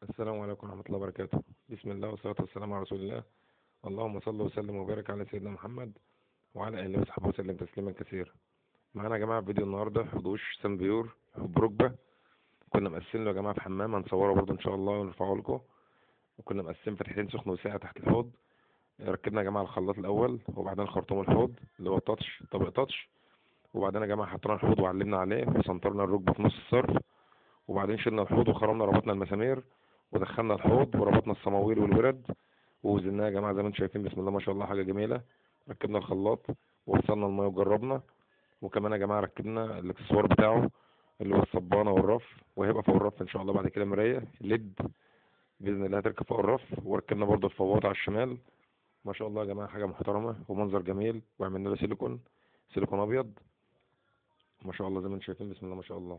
السلام عليكم ورحمة الله وبركاته. بسم الله والصلاة والسلام على رسول الله. اللهم صل وسلم وبارك على سيدنا محمد وعلى آله وصحبه وسلم تسليما كثيرا. معانا يا جماعة في فيديو النهاردة حدوش سنبيور حب ركبة، كنا مقسمين له يا جماعة في حمام، هنصوره برضه إن شاء الله ونرفعه لكم. وكنا مقسمين فتحتين سخن وساقع تحت الحوض. ركبنا يا جماعة الخلاط الأول، وبعدين خرطوم الحوض اللي هو التاتش، طبق تاتش، وبعدين يا جماعة حطينا الحوض وعلمنا عليه وسنطرنا الركبة في نص الصرف، وبعدين شلنا الحوض وخرمنا ربطنا المسامير ودخلنا الحوض وربطنا الصماويل والورد ووزناها يا جماعة زي ما انتم شايفين. بسم الله ما شاء الله حاجة جميلة. ركبنا الخلاط ووصلنا المية وجربنا، وكمان يا جماعة ركبنا الاكسسوار بتاعه اللي هو الصبانه والرف، وهيبقى فوق الرف ان شاء الله بعد كده مراية ليد باذن الله هتركب فوق الرف. وركبنا برده الفواط على الشمال. ما شاء الله يا جماعة حاجة محترمه ومنظر جميل، وعملنا له سيليكون ابيض ما شاء الله زي ما انتم شايفين. بسم الله ما شاء الله.